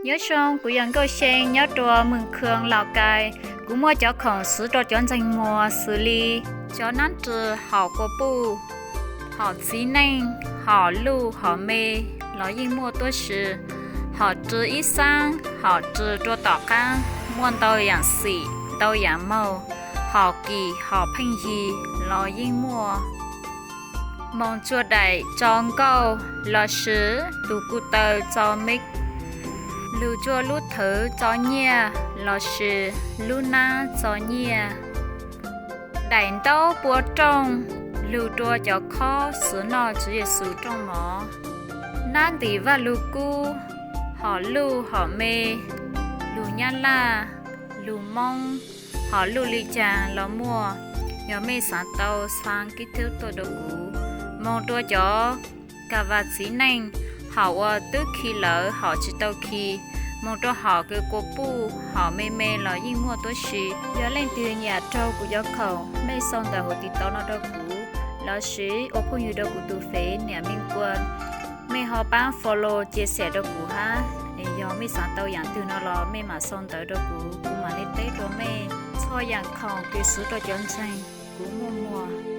Nyob zoo, kuv yog Nkauj Xyee nyob rua Mws Khoo, Laus Kais. Kuv muaj cov khoom xwv rua cov ntseeg muag xws li cov nab ris, hom kua puj, hom txiv neej, hom luj hom me los yeej muaj tuab si. Hom ris ib xaab, hom ris rua tom qaab muaj ntau yaam xim ntau yaam moog, hom kim hom pheej yig los yeej muaj. Moos tsua daim tso nkauj lossis lug kuj taw tso mib, lug tsua lub thwv tso nyiaj lossis lub nab tso nyiaj. Daim ntaub pua rooj lug rua cov khob xwv noj Tswv Yexus rooj mov. Nab ntim Vaj Lug Kub, hom luj hom me, lug Nyab Laj, lug Moob, hom luj li caag los muaj. Yog mej xaav tau xa kib thwb tuaj rua kuv. Moos rua cov kas vas txiv neej, hom uas twb khi lawm hom tsi tau khi. Moos rua hom kua puj, hom me me los yeej muaj tuab si. Yog leej twg nyam raug kuv cov khoom, mej sau ntawv huv tiv tauv no rua kuv lossis ua phooj ywg rua kuv tus fev Niam Meej Kua. Mej ho paab follow cia xam rua kuv hab. Yog mej xaav tau yaam twg no los mej mam sau ntawv rua kuv, kuv mam le teb rua mej. Txhua yaam khoom kws xwv rua cov ntseeg kuv muaj muag.